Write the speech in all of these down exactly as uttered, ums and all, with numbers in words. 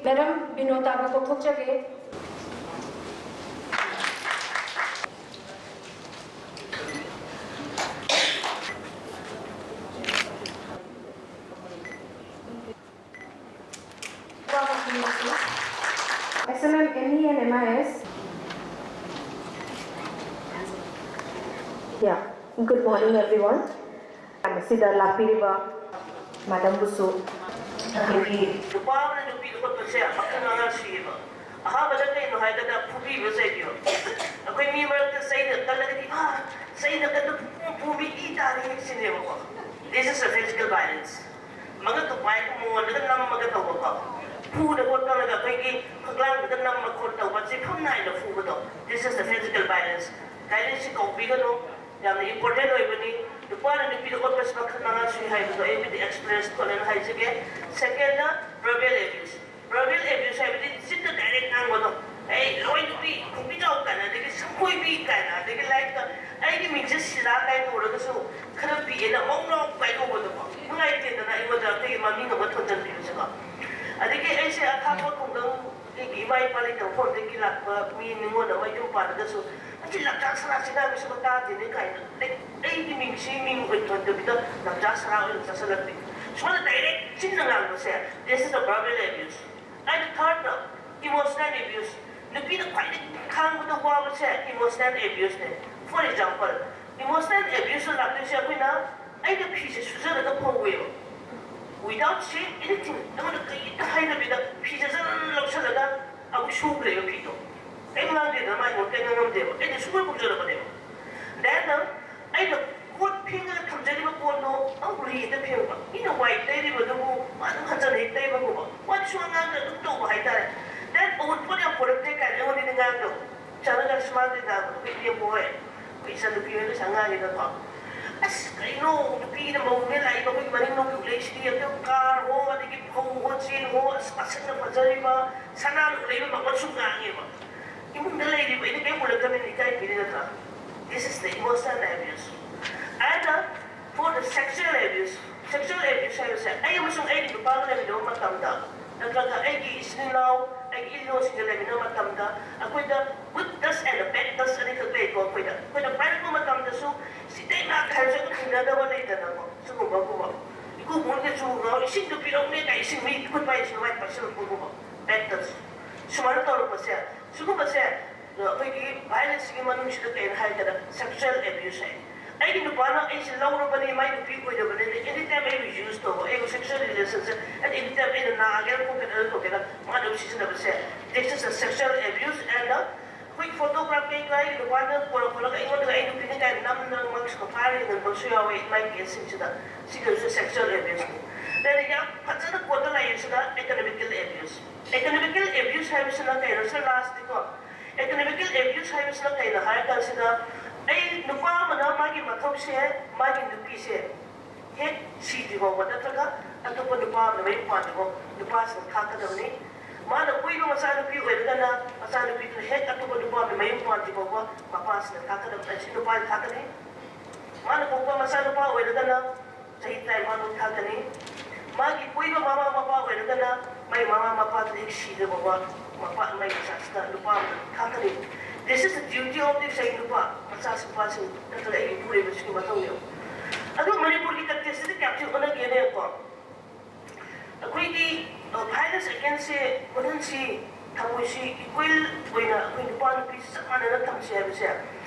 Madam ꯕꯤꯅꯣꯇꯥꯕꯨ ꯀꯧꯊꯣꯛꯆꯒꯦ꯫ S M M, M E and M I S. Yeah, good morning everyone. ꯃꯁꯤꯗ ꯂꯥꯛꯄꯤꯔꯤꯕ ꯃꯦꯗꯥꯝꯕꯨꯁꯨ ꯑꯩꯈꯣꯏꯒꯤ ꯅꯨꯄꯥ ꯑꯃꯅ ꯅꯨꯄꯤꯗ ꯈꯣꯠꯄꯁꯦ ꯃꯈꯜ ꯃꯉꯥ ꯁꯨꯏꯌꯦꯕ꯫ ꯑꯍꯥꯟꯕꯗ ꯀꯩꯅꯣ ꯍꯥꯏꯔꯒꯅ ꯐꯨꯕꯤꯕ ꯆꯩꯕꯤꯕ꯫ ꯑꯩꯈꯣꯏ ꯃꯤ ꯃꯔꯛꯇ ꯆꯩꯅ ꯀꯜꯂꯒꯗꯤ, "ꯑꯥ, ꯆꯩꯅ ꯀꯟꯅ ꯐꯨ-, ꯐꯨ-, ꯐꯨꯕꯤ ꯏ ꯇꯥꯔꯦ" ꯁꯤꯅꯦꯕꯀꯣ꯫ This is a physical violence. ꯃꯉꯛꯇ ꯄꯥꯏ ꯃꯉꯣꯟꯗꯒ ꯅꯝꯃꯒ ꯇꯧꯕꯀꯣ꯫ ꯐꯨꯗ ꯈꯣꯠꯇꯅꯒ ꯑꯩꯈꯣꯏꯒꯤ ꯐꯛꯂꯥꯡꯗꯒ ꯅꯝꯃ ꯈꯣꯠ ꯇꯧꯕ, ꯆꯤꯐꯝ ꯅꯥꯏꯅ ꯐꯨꯕꯗꯣ꯫ This is the physical violence. ꯚꯥꯏꯂꯦꯟꯁꯁꯤ ꯀꯧꯕꯤꯒꯅꯨ꯫ ꯌꯥꯝꯅ important ꯑꯣꯏꯕꯅꯤ꯫ ꯅꯨꯄꯥꯅ ꯅꯨꯄꯤꯗ ꯑꯣꯠꯄꯁꯤ ꯃꯈꯜ ꯃꯉꯥ ꯁꯨꯏ ꯍꯥꯏꯕꯗꯣ ꯑꯩ ꯍꯧꯖꯤꯛ explain ꯊꯣꯛꯅꯅ ꯍꯥꯏꯖꯒꯦ꯫ Second ꯅ verbal abuse꯫ Verbal abuse ꯍꯥꯏꯕꯗꯤ ꯆꯤꯟꯗ direct ꯉꯥꯡꯕꯗꯣ꯫ "ꯑꯩ ꯂꯋꯥꯏ ꯅꯨꯄꯤ, ꯈꯣꯡꯕꯤ ꯆꯥꯎ" ꯀꯥꯏꯅ, ꯑꯗꯒꯤ "ꯁꯪꯈꯣꯏꯕꯤ" ꯀꯥꯏꯅ, ꯑꯗꯒꯤ ꯂꯥꯏꯔꯤꯛꯇ "ꯑꯩꯒꯤ ꯃꯤꯡꯁꯦ ꯁꯤꯂꯥ" ꯀꯥꯏꯅ ꯀꯧꯔꯒꯁꯨ ꯈꯔ ꯄꯤꯛꯑꯦꯅ "ꯃꯧ ꯂꯥꯎ" ꯀꯥꯏ ꯀꯧꯕꯗꯣꯀꯣ꯫ ꯅꯨꯡꯉꯥꯏꯇꯦꯗꯅ ꯑꯩꯉꯣꯟꯗ ꯑꯩꯈꯣꯏꯒꯤ ꯃꯃꯤꯡ ꯑꯃ ꯊꯣꯟꯖꯟꯕꯤꯕꯁꯦꯀꯣ꯫ ꯑꯗꯒꯤ ꯑꯩꯁꯦ ꯑꯊꯥꯞꯄ ꯈꯨꯡꯒꯪ ꯑꯩꯒꯤ ꯏꯃꯥ ꯏꯄꯥ ꯂꯩꯇꯕ ꯃꯐꯝꯗꯒꯤ ꯂꯥꯛꯄ ꯃꯤ ꯅꯤꯉꯣꯜ ꯑꯃ ꯌꯨꯝ ꯄꯥꯜꯂꯒꯁꯨ, "ꯑꯁꯤ ꯂꯝꯆꯥ ꯁꯔꯥꯁꯤ ꯉꯥꯡꯕꯁꯤꯃ ꯇꯥꯗꯦꯅꯦ" ꯀꯥꯏꯅ ꯑꯩ, ꯑꯩꯒꯤ ꯃꯤꯡꯁꯤ ꯃꯤꯡ ꯑꯣꯏꯊꯣꯟꯗꯕꯤꯗ ꯂꯝꯆꯥ ꯁꯔꯥ ꯑꯣꯏꯅ ꯆꯠꯁꯤꯜꯂꯛꯄꯤ꯫ ꯁꯨꯃꯥꯏꯅ direct ꯆꯤꯟꯅ ꯉꯥꯡꯕꯁꯦ, this is a verbal abuse꯫ And third ꯅ emotional abuse꯫ ꯅꯨꯄꯤꯅ ꯈ꯭ꯋꯥꯏꯗꯒꯤ ꯈꯥꯡꯕꯗ ꯋꯥꯕꯁꯦ emotional abuse ꯅꯦ꯫ For example, emotional abuse ꯇ ꯂꯥꯛꯇꯣꯏꯁꯦ ꯑꯩꯈꯣꯏꯅ ꯑꯩꯅ ꯐꯤꯁꯦ ꯁꯨꯖꯔꯒ ꯐꯧꯋꯦꯕ꯫ Without saying anything, ꯑꯩꯉꯣꯟꯗ ꯀꯩꯝꯇ ꯍꯥꯏꯗꯕꯤꯗ ꯐꯤꯁꯦ ꯖꯔ ꯂꯧꯁꯜꯂꯒ ꯑꯃꯨꯛ ꯁꯨꯈ꯭ꯔꯦꯕ ꯐꯤꯗꯣ꯫ ꯀꯩꯝ ꯉꯥꯡꯗꯦꯗꯅ ꯃꯥ ꯑꯩꯉꯣꯟꯗ ꯀꯩꯝ ꯉꯥꯡꯉꯝꯗꯦꯕ꯫ ꯑꯩꯅ ꯁꯨꯡꯐꯧ ꯐꯧꯖꯔꯕꯅꯦꯕ꯫ Then ꯅ ꯑꯩꯅ ꯀꯣꯟ ꯐꯦꯡꯉꯒ ꯊꯝꯖꯔꯤꯕ ꯀꯣꯟꯗꯣ ꯑꯃꯨꯛ ꯔꯤꯗ ꯐꯦꯡꯕ꯫ ꯃꯤꯅ ꯋꯥꯏ ꯇꯩꯔꯤꯕꯗꯨꯕꯨ ꯃꯥ ꯑꯗꯨꯝ ꯍꯟꯖꯟꯅ ꯍꯦꯛ ꯇꯩꯕꯒꯨꯝꯕ꯫ ꯋꯥꯗꯤ ꯁꯨꯡꯉꯥꯡ ꯉꯥꯡꯗꯅ ꯑꯗꯨꯝ ꯇꯧꯕ ꯍꯥꯏꯇꯥꯔꯦ꯫ Then ꯑꯋꯨꯟꯄꯣꯠ ꯌꯥꯝ ꯄꯨꯔꯛꯇꯦ ꯀꯥꯏꯅ ꯑꯩꯉꯣꯟꯗꯗꯤ ꯉꯥꯡꯗꯕ꯫ ꯆꯠꯂꯒ ꯁꯨꯃꯥꯡꯗ ꯉꯥꯡꯕꯗꯣ, ꯑꯩꯈꯣꯏ ꯏꯅꯦꯝꯕꯣꯛ ꯍꯣꯏ, ꯑꯩꯈꯣꯏ ꯏꯆꯟꯅꯨꯄꯤ ꯍꯣꯏ ꯂꯣꯏ ꯁꯪ ꯉꯥꯡꯉꯤꯗꯀꯣ꯫ "ꯑꯁ, ꯀꯩꯅꯣ, ꯅꯨꯄꯤꯅ ꯃꯧꯅꯦ ꯂꯥꯛꯏꯕ, ꯑꯩꯈꯣꯏꯒꯤ ꯃꯅꯤꯡꯂꯣꯝꯒꯤ ꯎꯂꯩꯁꯤꯗꯤ ꯑꯝꯇ ꯀꯥꯔ ꯍꯣ, ꯑꯗꯒꯤ ꯐꯧ ꯍꯣ, ꯆꯦꯡ ꯍꯣ, ꯑꯁ, ꯄꯥꯁꯟꯅ ꯐꯖꯔꯤꯕ, ꯁꯅꯥꯅ ꯎꯂꯩꯕ ꯃꯃꯜ ꯁꯨꯝ ꯉꯥꯡꯉꯦꯕ꯫ ꯏꯃꯨꯡꯗ ꯂꯩꯔꯤꯕ ꯑꯩꯅ ꯀꯩꯝ ꯎꯔꯛꯇꯕꯅꯤꯅ ꯏꯀꯥꯏ ꯄꯤꯔꯤ ꯅꯠꯇ꯭ꯔꯥ?" This is the emotional abuse. And, uh, for the sexual abuse, sexual abuse ꯍꯥꯏꯕꯁꯦ ꯑꯩ ꯑꯃꯁꯨꯡ ꯑꯩꯒꯤ ꯅꯨꯄꯥꯒ ꯂꯩꯃꯤꯟꯅꯕ ꯃꯇꯝꯗ ꯅꯠꯇ꯭ꯔꯒ ꯑꯩꯒꯤ ꯏꯆꯤꯟ ꯏꯅꯥꯎ, ꯑꯩꯒꯤ ꯏꯜꯂꯣꯁꯤꯡꯒ ꯂꯩꯃꯤꯟꯅꯕ ꯃꯇꯝꯗ ꯑꯩꯈꯣꯏꯗ good touch and bad touch ꯑꯅꯤꯈꯛ ꯂꯩꯀꯣ꯫ ꯑꯩꯈꯣꯏꯗ ꯑꯩꯈꯣꯏꯅ ꯄꯥꯏꯔꯛꯄ ꯃꯇꯝꯗꯁꯨ ꯁꯤꯗꯩ ꯂꯥꯛ ꯍꯥꯏꯔꯁꯨ ꯑꯗꯨꯝ ꯍꯩꯅꯗꯕ ꯂꯩꯗꯅꯀꯣ꯫ ꯁꯤꯒꯨꯝꯕꯒꯨꯝꯕ ꯏꯀꯨ ꯃꯣꯏꯅ ꯆꯨ ꯉꯥꯎ ꯏꯁꯤꯡꯗꯨ ꯄꯤꯔꯛꯎꯅꯦ ꯀꯥꯏ ꯏꯁꯤꯡ ꯃꯤ ꯈꯨꯠ ꯄꯥꯏꯁꯤꯅ ꯃꯥꯏ ꯄꯥꯏꯁꯤꯜꯂꯛꯄꯒꯨꯝꯕ, bad touch꯫ ꯁꯨꯃꯥꯏꯅ ꯇꯧꯔꯛꯄꯁꯦ, ꯁꯤꯒꯨꯝꯕꯁꯦ ꯑꯩꯈꯣꯏꯒꯤ violence ꯁꯤꯒꯤ ꯃꯅꯨꯡꯁꯤꯗ ꯀꯩꯅꯣ ꯍꯥꯏꯔꯒꯅ sexual abuse ꯍꯥꯏ꯫ ꯑꯩꯒꯤ ꯅꯨꯄꯥꯅ ꯑꯩꯁꯦ ꯂꯧꯔꯕꯅꯤ, ꯃꯥꯏ ꯅꯨꯄꯤ ꯑꯣꯏꯔꯕꯅꯤꯅ anytime ꯑꯩꯕꯨ use ꯇꯧꯕ, ꯑꯩꯕꯨ sexual relation say, and anytime ꯑꯩꯅ ꯅꯥꯒꯦꯔꯥ ꯈꯣꯠꯀꯦꯔꯥ ꯑꯗꯨ ꯇꯧꯒꯦꯔꯥ ꯃꯥꯅ ꯑꯗꯨꯝ ꯁꯤꯖꯤꯟꯅꯕꯁꯦ, this is a sexual abuse and ꯑꯩꯈꯣꯏ photograph ꯀꯩꯀꯥ ꯑꯩꯒꯤ ꯅꯨꯄꯥꯅ ꯄꯨꯔꯛꯄꯂꯒ ꯑꯩꯉꯣꯟꯗꯒ ꯑꯩ ꯅꯨꯄꯤꯅ ꯀꯥꯏꯅ ꯅꯝꯗꯅ ꯃꯥꯒꯤ ꯁꯣꯐꯥ ꯌꯦꯡꯍꯟꯕꯁꯨ ꯌꯥꯎꯋꯦ ꯃꯥꯏ case ꯁꯤꯡꯁꯤꯗ꯫ ꯁꯤꯒꯤꯁꯨ sexual abuse ꯅꯤ꯫ ꯑꯗꯩꯗꯤ ꯌꯥꯝ ꯐꯖꯅ ꯀꯣꯟꯅ ꯂꯥꯛꯏꯕꯁꯤꯅ economical abuse꯫ Economical abuse ꯍꯥꯏꯕꯁꯤꯅ ꯀꯩꯅꯣ? ꯁꯤ last ꯅꯤꯀꯣ꯫ Economical abuse ꯍꯥꯏꯕꯁꯤꯅ ꯀꯩꯅꯣ ꯍꯥꯏꯔ ꯀꯥꯟꯁꯤꯗ, ꯑꯩ ꯅꯨꯄꯥ ꯑꯃꯅ ꯃꯥꯒꯤ ꯃꯊꯧꯁꯦ, ꯃꯥꯒꯤ ꯅꯨꯄꯤꯁꯦ ꯍꯦꯛ ꯁꯤꯗ꯭ꯔꯤ ꯐꯥꯎꯕ ꯅꯠꯇ꯭ꯔꯒ ꯑꯇꯣꯞꯄ ꯅꯨꯄꯥ ꯑꯃꯅ ꯃꯌꯨꯝ ꯄꯥꯟꯗ꯭ꯔꯤ ꯐꯥꯎ ꯅꯨꯄꯥꯁꯤꯅ ꯊꯥꯛꯀꯗꯕꯅꯤ꯫ ꯃꯥꯅ ꯀꯣꯏꯕ ꯃꯆꯥꯅꯨꯄꯤ ꯑꯣꯏꯔꯒꯅ ꯃꯆꯥꯅꯨꯄꯤꯗꯨꯅ ꯍꯦꯛ ꯑꯇꯣꯞꯄ ꯅꯨꯄꯥ ꯑꯃꯅ ꯃꯌꯨꯝ ꯄꯥꯟꯗ꯭ꯔꯤ ꯐꯥꯎꯕ ꯃꯄꯥꯁꯤꯅ ꯊꯥꯛꯀꯗꯕꯅꯤ, ꯑꯁꯤ ꯅꯨꯄꯥꯅ ꯊꯥꯛꯀꯅꯤ꯫ ꯃꯥꯅ ꯄꯣꯛꯄ ꯃꯆꯥꯅꯨꯄꯥ ꯑꯣꯏꯔꯒꯅ ꯆꯍꯤ ꯇꯔꯥꯅꯤꯄꯥꯟ ꯐꯥꯎ ꯊꯥꯛꯀꯅꯤ꯫ ꯃꯥꯒꯤ ꯄꯣꯛꯏꯕ ꯃꯃꯥ ꯃꯄꯥ ꯑꯣꯏꯔꯒꯅ ꯃꯥꯒꯤ ꯃꯃꯥ ꯃꯄꯥꯗꯨ ꯍꯦꯛ ꯁꯤꯗ꯭ꯔꯤ ꯐꯥꯎꯕ ꯃꯄꯥ, ꯃꯥꯒꯤ ꯃꯆꯥꯁꯤꯗ ꯅꯨꯄꯥ ꯑꯃ ꯊꯥꯛꯀꯅꯤ꯫ This is the duty of the ꯉꯁꯥꯏꯒꯤ ꯅꯨꯄꯥ, ꯃꯆꯥꯁꯤꯡ, ꯅꯨꯄꯥꯁꯤꯡ ꯅꯠꯇ꯭ꯔꯒ ꯑꯩꯒꯤ ꯏꯄꯨꯔꯣꯏꯕꯁꯤꯒꯤ ꯃꯊꯧꯅꯦꯕ꯫ ꯑꯗꯨ ꯃꯅꯤꯄꯨꯔꯒꯤ context ꯁꯤꯗ ꯀꯌꯥꯝ ꯊꯤ ꯍꯣꯠꯅꯒꯦꯅꯦꯀꯣ? ꯑꯩꯈꯣꯏꯒꯤ violence against ꯁꯦ, ꯃꯅꯨꯡꯁꯤ, ꯊꯃꯣꯏꯁꯤ equal ꯑꯣꯏꯅ ꯑꯩꯈꯣꯏ ꯅꯨꯄꯥ ꯅꯨꯄꯤꯁꯤ ꯆꯞ ꯃꯥꯟꯅꯅ ꯊꯝꯁꯤ ꯍꯥꯏꯕꯁꯦ,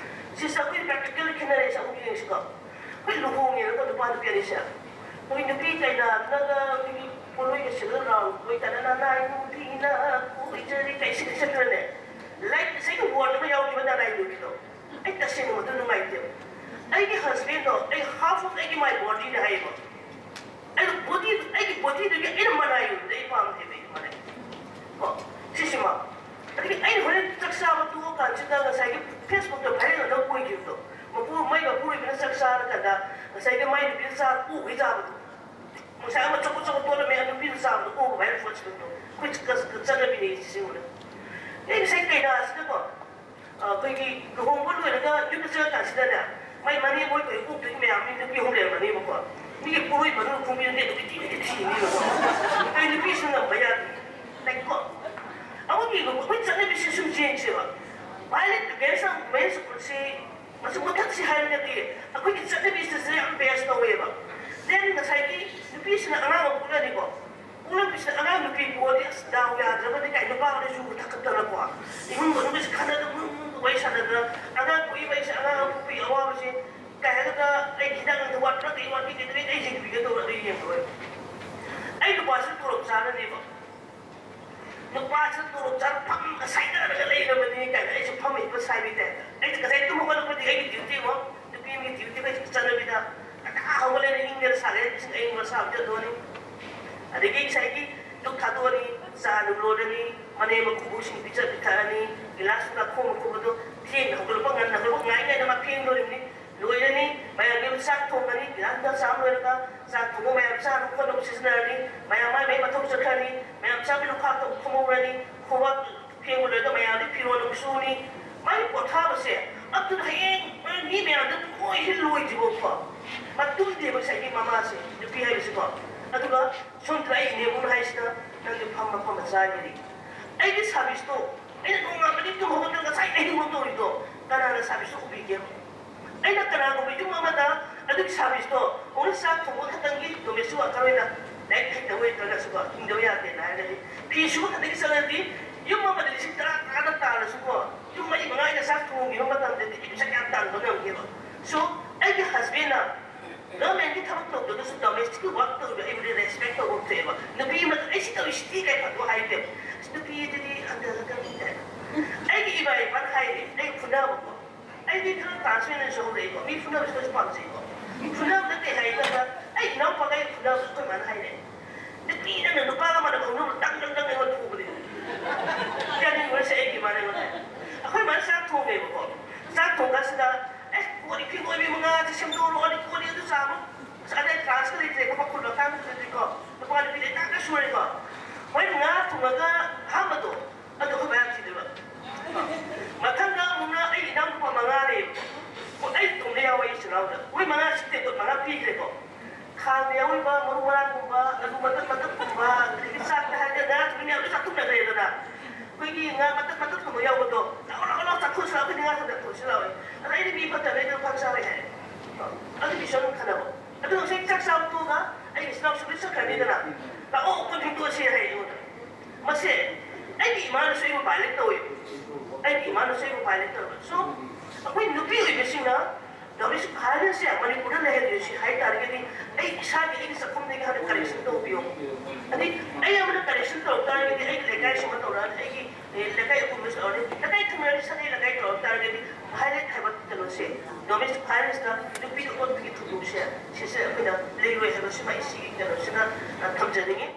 ꯁꯤꯁꯦ ꯑꯩꯈꯣꯏ practical ꯈꯦꯠꯅꯔꯛꯏꯁꯦ ꯑꯃꯨꯛ ꯌꯦꯡꯁꯤꯀꯣ꯫ ꯑꯩꯈꯣꯏ ꯂꯨꯍꯣꯡꯉꯦꯕꯀꯣ ꯅꯨꯄꯥ ꯅꯨꯄꯤ ꯑꯅꯤꯁꯦ, ꯑꯩꯈꯣꯏ ꯅꯨꯄꯤ ꯀꯩꯅꯥꯗꯨꯅꯒ ꯑꯩꯈꯣꯏꯒꯤ ꯄꯣꯠꯂꯣꯏꯒ ꯁꯤꯠꯂ ꯂꯥꯎ, ꯑꯩꯈꯣꯏ ꯇꯅꯅ ꯅꯥꯏ ꯅꯨꯄꯤꯅ ꯀꯣꯏꯖꯔꯤ ꯀꯩꯁꯤꯒ ꯆꯠꯈ꯭ꯔꯅꯦ꯫ Like ꯉꯁꯥꯏꯒꯤ word ꯑꯃ ꯌꯥꯎꯈꯤꯕ ꯅꯅꯥꯏ ꯅꯨꯄꯤꯗꯣ, ꯑꯩ ꯇꯁꯦꯡꯅ ꯃꯗꯨ ꯅꯨꯡꯉꯥꯏꯇꯦꯕ꯫ ꯑꯩꯒꯤ husband ꯗꯣ ꯑꯩ half of ꯑꯩꯒꯤ my body ꯅꯦ ꯍꯥꯏꯌꯦꯕ꯫ ꯑꯩꯅ body, ꯑꯩꯒꯤ body ꯗꯨꯒꯤ ꯑꯩꯅ ꯃꯅꯥꯏ ꯌꯨꯝꯗ ꯑꯩ ꯄꯥꯝꯗꯦꯕ, ꯑꯩ ꯃꯅꯥꯏ꯫ ꯀꯣ, ꯁꯤꯁꯤꯃ꯫ ꯑꯗꯒꯤ ꯑꯩꯅ ꯍꯣꯔꯦꯟ ꯆꯥꯛ ꯆꯥꯕ ꯇꯣꯛꯑꯀꯥꯟꯁꯤꯗ ꯉꯁꯥꯏꯒꯤ Facebook ꯇ viral ꯑꯅꯧꯕ ꯑꯣꯏꯈꯤꯕꯗꯣ, ꯃꯄꯨ, ꯃꯥꯏ ꯃꯄꯨꯔꯣꯏꯕꯅ ꯆꯥꯛ ꯆꯥꯔꯀꯥꯟꯗ ꯉꯁꯥꯏꯒꯤ ꯃꯥꯏ ꯅꯨꯄꯤꯅ ꯆꯥ ꯑꯣꯛꯈꯩ ꯆꯥꯕꯗꯣ, ꯉꯁꯥꯏ ꯑꯃ ꯆꯀꯣ ꯆꯀꯣ ꯇꯣꯠꯂꯝꯃꯦ, ꯑꯗꯨ ꯅꯨꯄꯤꯅ ꯆꯥꯕꯗꯣ ꯑꯣꯛꯈꯩ viral ꯐꯣꯠꯁꯤꯗꯣ, ꯑꯩꯈꯣꯏ ꯆꯠꯅꯕꯤꯅꯦ ꯁꯤꯁꯤꯡꯕꯗ꯫ ꯑꯩ ꯉꯁꯥꯏ ꯀꯩꯅꯥꯁꯤꯗꯀꯣ, ꯑꯩꯈꯣꯏꯒꯤ ꯂꯨꯍꯣꯡꯕ ꯂꯣꯏꯔꯒ ꯌꯨꯝꯗ ꯆꯪꯉꯀꯥꯟꯁꯤꯗꯅꯦ, ꯃꯥꯏ ꯃꯅꯦꯝꯕꯣꯏ ꯀꯩ ꯀꯣꯛꯇꯣꯏ ꯃꯌꯥꯝ ꯃꯤ ꯅꯨꯄꯤ ꯑꯍꯨꯝ ꯂꯩꯔꯝꯃꯅꯦꯕꯀꯣ꯫ ꯅꯨꯄꯤꯒꯤ ꯄꯣꯔꯣꯏ ꯃꯔꯨ ꯈꯣꯡꯕꯤꯔꯗꯤ ꯑꯗꯨꯝ ꯏꯇꯤ ꯏꯇꯤ ꯊꯤꯅꯤꯕꯀꯣ꯫ ꯑꯩ ꯅꯨꯄꯤꯁꯨ ꯉꯝꯕ ꯌꯥꯗꯦ꯫ ꯂꯥꯏꯛꯀꯣ, ꯑꯃꯒꯤ ꯑꯩꯈꯣꯏ ꯆꯠꯅꯕꯤꯁꯦ ꯁꯨꯝ ꯌꯦꯡꯁꯦꯕ꯫ Violent against male ꯁꯤ ꯃꯁꯤ ꯃꯊꯛꯁꯤ ꯍꯥꯏꯔꯒꯗꯤ ꯑꯩꯈꯣꯏꯒꯤ ꯆꯠꯅꯕꯤꯁꯤꯁꯨ ꯌꯥꯝ base ꯇꯧꯋꯦꯕ꯫ Then ꯉꯁꯥꯏꯒꯤ ꯅꯨꯄꯤꯁꯤꯅ ꯑꯉꯥꯡ ꯑꯃ ꯄꯣꯛꯂꯅꯤꯀꯣ, ꯄꯣꯛꯂꯝꯕꯁꯤꯗ ꯑꯉꯥꯡ ꯅꯨꯄꯤ ꯄꯣꯛꯑꯗꯤ ꯑꯁ ꯗꯥꯎ ꯌꯥꯗ꯭ꯔꯕꯅꯤ ꯀꯥꯏꯅ ꯅꯨꯄꯥ ꯑꯃꯅ ꯌꯨ ꯊꯛꯀꯠꯇꯅꯀꯣ, ꯏꯃꯨꯡ ꯃꯅꯨꯡꯒꯤꯁꯨ ꯈꯠꯅꯗꯅ ꯋꯥꯔꯤ ꯁꯥꯟꯅꯗꯅ, ꯑꯉꯥꯡ ꯄꯣꯛꯏꯕ ꯑꯩꯁꯦ, ꯑꯉꯥꯡ ꯑꯃ ꯄꯣꯛꯄꯒꯤ ꯑꯋꯥꯕꯁꯦ ꯀꯩ ꯍꯥꯏꯒꯗ꯭ꯔꯥ, ꯑꯩ ꯍꯤꯗꯥꯛ ꯂꯥꯡꯊꯛ ꯋꯥꯠꯄ꯭ꯔꯥ ꯀꯩ ꯋꯥꯠꯄꯤꯒꯦ ꯑꯗꯨ ꯑꯩ ꯌꯦꯡꯕꯤꯒꯗꯧꯕ ꯑꯗꯨ ꯌꯦꯡꯉꯔꯣꯏ꯫ ꯑꯩ ꯅꯨꯄꯥꯁꯨ ꯇꯣꯂꯣꯞ ꯆꯥꯔꯅꯦꯕ꯫ ꯅꯨꯄꯥꯁꯨ ꯇꯣꯂꯣꯞ ꯆꯥꯔ ꯐꯝꯒ ꯁꯥꯏꯗꯔꯒ ꯂꯩꯔꯕꯅꯤ ꯀꯥꯏꯅ ꯑꯩꯁꯨ ꯐꯝꯃꯤꯕ ꯁꯥꯏꯕꯤ ꯇꯥꯏꯞꯇ꯫ ꯑꯩꯁꯦ ꯉꯁꯥꯏ ꯇꯨꯝ ꯍꯧꯒꯠꯂꯛꯄꯗꯤ ꯑꯩꯒꯤ duty ꯑꯃ, ꯅꯨꯄꯤ ꯑꯃꯒꯤ duty ꯑꯩꯈꯣꯏ ꯆꯠꯅꯕꯤꯗ ꯉꯟꯇꯥ ꯍꯧꯒꯠꯂꯅꯤ, ꯏꯪꯗꯅ ꯁꯥꯒꯦ ꯏꯁꯤꯡ ꯑꯌꯤꯡꯕ ꯑꯁꯥꯕ ꯆꯠꯊꯣꯛꯑꯅꯤ꯫ ꯑꯗꯒꯤ ꯉꯁꯥꯏꯒꯤ ꯙꯨꯞ ꯊꯥꯗꯣꯛꯑꯅꯤ, ꯆꯥ ꯅꯨꯡ ꯂꯣꯜꯂꯅꯤ, ꯃꯅꯦꯝ ꯃꯀꯨꯕꯣꯛꯁꯤꯡ ꯄꯤꯖ ꯄꯤꯊꯛꯑꯅꯤ, ꯒꯤꯂꯥꯁ ꯀꯩꯀꯥ ꯈꯣꯡꯕ ꯈꯣꯠꯄꯗꯣ ꯊꯦꯡꯅ ꯍꯧꯒꯠꯂꯛꯄ ꯉꯟꯅ ꯍꯧꯒꯠꯂꯛꯄ ꯉꯥꯏ ꯉꯥꯏꯅ ꯃꯥ ꯐꯦꯡꯗꯣꯔꯤꯕꯅꯤ꯫ ꯂꯣꯏꯔꯅꯤ, ꯃꯌꯥꯝꯒꯤ ꯑꯃꯨꯛ ꯆꯥꯛ ꯊꯣꯡꯒꯅꯤ, ꯒꯤꯂꯥꯁ ꯀꯩꯀꯥ ꯆꯥꯕ ꯂꯣꯏꯔꯒ ꯆꯥꯛ ꯊꯣꯡꯕ ꯃꯌꯥꯝ ꯆꯥꯅꯕ ꯈꯣꯠꯅꯕ ꯁꯤꯖꯤꯟꯅꯔꯅꯤ, ꯃꯌꯥꯝ ꯃꯥꯏ ꯃꯥꯏ ꯃꯊꯧ ꯆꯠꯈ꯭ꯔꯅꯤ, ꯃꯌꯥꯝ ꯆꯥꯕꯤ ꯂꯨꯈꯥꯛꯇ ꯑꯃꯨꯛ ꯐꯝꯍꯧꯔꯅꯤ, ꯈꯣꯡꯕꯥꯛ ꯐꯦꯡꯕ ꯂꯣꯏꯔꯒ ꯃꯌꯥꯝꯗꯤ ꯐꯤꯔꯣꯜ ꯑꯃꯨꯛ ꯁꯨꯅꯤ꯫ ꯃꯥꯒꯤ ꯄꯣꯊꯥꯕꯁꯦ ꯑꯗꯨꯅ ꯍꯌꯦꯡ ꯃꯤ ꯃꯌꯥꯝꯗ ꯂꯣꯏ ꯍꯤꯜ ꯂꯣꯏꯗ꯭ꯔꯤꯕꯣꯀꯣ꯫ ꯃꯇꯨꯝꯗꯦꯕ ꯉꯁꯥꯏꯒꯤ ꯃꯃꯥꯁꯦ, ꯅꯨꯄꯤ ꯍꯥꯏꯕꯁꯤꯀꯣ꯫ ꯑꯗꯨꯒ ꯁꯣꯝꯗ ꯑꯩ ꯏꯅꯦꯕꯨꯡ ꯍꯥꯏꯁꯤꯅ ꯅꯪꯒꯤ ꯐꯝ ꯃꯐꯝ ꯆꯥꯔꯤꯅꯤ꯫ ꯑꯩꯒꯤ service ꯇꯣ ꯑꯩꯅ ꯅꯣꯡꯉꯥꯟꯕꯗꯒꯤ ꯇꯨꯝ ꯍꯧꯒꯠꯇꯅ ꯉꯁꯥꯏ ꯑꯍꯤꯡ ꯐꯥꯎ ꯇꯧꯔꯤꯗꯣ ꯀꯅꯥꯅ service ꯇꯣ ꯎꯕꯤꯒꯦꯕ? ꯑꯩꯅ ꯀꯅꯥꯒꯨꯝꯕ ꯌꯨꯝ ꯑꯃꯗ ꯑꯗꯨꯒꯤ service ꯇꯣ only ꯆꯥꯛ ꯊꯣꯡꯕ ꯈꯛꯇꯪꯒꯤ domestic worker ꯑꯣꯏꯅ ꯂꯥꯏꯔꯤꯛ ꯍꯩꯇꯕ ꯑꯣꯏꯗ꯭ꯔꯒꯁꯨꯀꯣ ꯍꯤꯡꯗꯕ ꯌꯥꯗꯦꯅ ꯍꯥꯏꯔꯒꯗꯤ ꯐꯤ ꯁꯨꯕ ꯈꯛꯇꯪꯒꯤ ꯆꯠꯂꯗꯤ ꯌꯨꯝ ꯑꯃꯗ ꯂꯤꯁꯤꯡ ꯇꯔꯥ ꯇꯔꯥꯗ ꯇꯥꯜꯂꯁꯨꯀꯣ ꯌꯨꯝ ꯃꯔꯤ ꯃꯉꯥ ꯑꯩꯅ ꯆꯥꯛ ꯊꯣꯡꯈꯤꯕ ꯃꯇꯝꯗꯗꯤ ꯑꯩ ꯄꯩꯁꯥ ꯀꯌꯥ ꯇꯥꯟꯕ ꯉꯝꯒꯦꯕ? So ꯑꯩꯒꯤ husband ꯅ government ꯀꯤ ꯊꯕꯛ ꯇꯧꯗ꯭ꯔꯒꯁꯨ domestic ꯀꯤ work ꯇꯧꯔꯤꯕ ꯑꯩꯕꯨꯗꯤ respect ꯇꯧꯕ ꯊꯣꯛꯑꯦꯕ꯫ ꯅꯨꯄꯤ ꯑꯃ ꯑꯩ ꯁꯤ ꯇꯧꯔꯤ ꯁꯤꯗꯤ ꯀꯩ ꯐꯠꯇꯣ ꯍꯥꯏꯗꯦꯕ꯫ ꯑꯁ ꯅꯨꯄꯤꯗꯨꯗꯤ ꯍꯟꯊꯔꯛꯀꯅꯤ ꯀꯥꯏꯅ꯫ ꯑꯩꯒꯤ ꯏꯃꯥ ꯏꯄꯥꯅ ꯍꯥꯏꯔꯦ ꯑꯩ ꯐꯨꯅꯕꯀꯣ꯫ ꯑꯩꯗꯤ ꯈꯔ transparency ꯍꯧꯔꯛꯏꯀꯣ, ꯃꯤ ꯐꯨꯅꯕꯁꯨ ꯄꯥꯝꯖꯩꯀꯣ꯫ ꯐꯨꯅꯕ ꯅꯠꯇꯦ ꯍꯥꯏꯒꯗ꯭ꯔꯥ, ꯑꯩ ꯏꯅꯥꯎꯄꯥꯒ ꯑꯩ ꯐꯨꯅꯕꯁꯨ ꯑꯩꯈꯣꯏ ꯃꯥꯅ ꯍꯥꯏꯅꯦ, "ꯅꯨꯄꯤ ꯅꯪꯅ ꯅꯨꯄꯥꯒ ꯃꯥꯟꯅꯕ ꯍꯧꯅꯕ ꯗꯪ ꯗꯪ ꯗꯪ ꯑꯩꯉꯣꯟꯗ ꯐꯨꯕꯅꯦ"꯫ ꯌꯥꯅꯤꯡꯕꯁꯦ ꯑꯩꯒꯤ ꯃꯥꯅ ꯑꯩꯉꯣꯟꯗ꯫ ꯑꯩꯈꯣꯏ ꯃꯥꯅ ꯆꯥꯛ ꯊꯣꯡꯉꯦꯕꯀꯣ, ꯆꯥꯛ ꯊꯣꯡ ꯀꯥꯟꯁꯤꯗ, "ꯑꯦ ꯀꯣꯜꯂꯤ ꯐꯦꯡꯗꯣꯛꯏ ꯃꯉꯥꯁꯦ ꯁꯦꯝꯗꯣꯛꯑꯣ, ꯑꯗꯩ ꯀꯣꯜꯂꯤ ꯑꯗꯨ ꯆꯥꯕ"꯫ ꯑꯁ ꯑꯗꯩ ꯀ꯭ꯂꯥꯁꯀ ꯂꯩꯇ꯭ꯔꯦꯀꯣ, ꯃꯈꯨꯜ ꯃꯈꯥꯡ ꯂꯩꯇ꯭ꯔꯦꯀꯣ, ꯅꯨꯄꯥ ꯅꯨꯄꯤ ꯂꯩꯇꯥꯛꯇ ꯁꯨꯔꯦꯀꯣ꯫ ꯍꯣꯏ ꯉꯥ ꯊꯣꯡꯉꯒ ꯑꯍꯥꯟꯕꯗꯣ ꯑꯗꯣ ꯑꯩꯈꯣꯏ ꯃꯌꯥꯝ ꯊꯤꯗꯣꯏꯕ꯫ ꯃꯊꯪꯗ ꯑꯃꯨꯛꯅ ꯑꯩ ꯏꯅꯥꯎꯅꯨꯄꯥ ꯃꯉꯥ ꯂꯩꯌꯦꯕꯀꯣ꯫ ꯑꯩ ꯏꯇꯣꯝꯗ ꯌꯥꯎꯋꯦ ꯑꯩ ꯏꯆꯤꯜ ꯏꯅꯥꯎꯗ꯫ ꯃꯣꯏ ꯃꯉꯥ ꯁꯤꯛꯇꯦ ꯄꯣꯠ ꯃꯉꯥ ꯄꯤꯈ꯭ꯔꯦꯀꯣ꯫ ꯈꯥꯡꯗ ꯌꯥꯎꯔꯤꯕ ꯃꯔꯨ ꯃꯔꯥꯡꯒꯨꯝꯕ, ꯑꯂꯨ ꯃꯇꯠ ꯃꯇꯠꯀꯨꯝꯕ, ꯑꯗꯒꯤ ꯆꯥꯛꯇ ꯍꯥꯏꯔꯒ ꯉꯥ ꯊꯣꯡꯕ ꯃꯌꯥꯝꯗꯣ ꯆꯥꯛꯊꯣꯛꯅꯈ꯭ꯔꯦꯗꯅ꯫ ꯑꯩꯈꯣꯏꯒꯤ ꯉꯥ ꯃꯇꯠ ꯃꯇꯠꯀꯨꯝꯕ ꯌꯥꯎꯕꯗꯣ, "ꯂꯥꯛꯑꯣ, ꯂꯥꯛꯑꯣ, ꯂꯥꯛꯑꯣ, ꯆꯥꯛꯊꯣꯛꯁꯤ ꯂꯥꯛꯑꯣ, ꯑꯩꯈꯣꯏꯗꯤ ꯉꯥ ꯊꯣꯡꯕ ꯆꯥꯛꯊꯣꯛꯁꯤ ꯂꯥꯛꯑꯣ"꯫ ꯑꯗ ꯑꯩꯗꯤ ꯃꯤ ꯐꯠꯇꯕꯅꯤꯅ ꯑꯗꯨꯝ ꯈꯥꯡ ꯆꯥꯔꯣꯏ ꯍꯥꯏ꯫ ꯑꯗꯨꯒꯤꯁꯨ ꯑꯗꯨꯝ ꯈꯟꯅꯕ꯫ ꯑꯗꯨꯒ ꯉꯁꯥꯏ ꯆꯥꯛ ꯆꯥꯕ ꯇꯣꯛꯑꯒ ꯑꯩꯒꯤ ꯏꯆꯤꯟ ꯏꯅꯥꯎꯁꯨ ꯂꯣꯏ ꯆꯠꯈ꯭ꯔꯅꯤꯗꯅ꯫ "ꯂꯥꯛꯑꯣ, ꯀꯣꯟ ꯐꯦꯡꯗꯣꯛꯑꯁꯤ" ꯍꯥꯏ ꯑꯩꯉꯣꯟꯗ꯫ ꯃꯁꯦ ꯑꯩꯒꯤ ꯏꯃꯥꯅꯁꯨ ꯑꯩꯕꯨ violate ꯇꯧꯋꯦ꯫ ꯑꯩꯒꯤ ꯏꯃꯥꯅꯁꯨ ꯑꯩꯕꯨ violate ꯇꯧꯋꯦ꯫ So, ꯑꯩꯈꯣꯏ ꯅꯨꯄꯤ ꯑꯣꯏꯕꯁꯤꯡꯅ domestic violence ꯁꯦ ꯃꯅꯤꯄꯨꯔꯗ ꯂꯩꯍꯟꯗ꯭ꯔꯤꯁꯤ ꯍꯥꯏ ꯇꯥꯔꯒꯗꯤ, ꯑꯩ ꯏꯁꯥꯒꯤ, ꯑꯩꯒꯤ ꯆꯥꯛꯈꯨꯝꯗꯒꯤ ꯍꯥꯟꯅ correction ꯇꯧꯕꯤꯌꯣ꯫ ꯑꯗꯩ ꯑꯩ ꯑꯃꯅ correction ꯇꯧꯔꯛ ꯇꯥꯔꯒꯗꯤ, ꯑꯩꯒꯤ ꯂꯩꯀꯥꯏ ꯁꯨꯃꯥꯏꯅ ꯇꯧꯔꯛꯑꯅꯤ, ꯑꯩꯒꯤ, ꯑꯦ, ꯂꯩꯀꯥꯏ ꯑꯄꯨꯟꯕꯁꯨ ꯇꯧꯔꯅꯤ, ꯂꯩꯀꯥꯏ ꯊꯪꯅꯔꯗꯤ ꯁꯥꯒꯩ ꯂꯩꯀꯥꯏ ꯇꯧꯔꯛ ꯇꯥꯔꯒꯗꯤ, violate ꯍꯥꯏꯕ ꯀꯩꯅꯣꯁꯦ, domestic violence ꯇ ꯅꯨꯄꯤꯗ ꯑꯣꯠꯄꯒꯤ ꯊꯧꯗꯣꯛꯁꯦ, ꯁꯤꯁꯦ ꯑꯩꯈꯣꯏꯅ ꯂꯩꯔꯣꯏ ꯍꯥꯏꯕꯁꯤꯃ ꯑꯩ ꯁꯤꯒꯤ ꯀꯩꯅꯣꯁꯤꯗ, ꯑ, ꯊꯝꯖꯅꯤꯡꯉꯤ꯫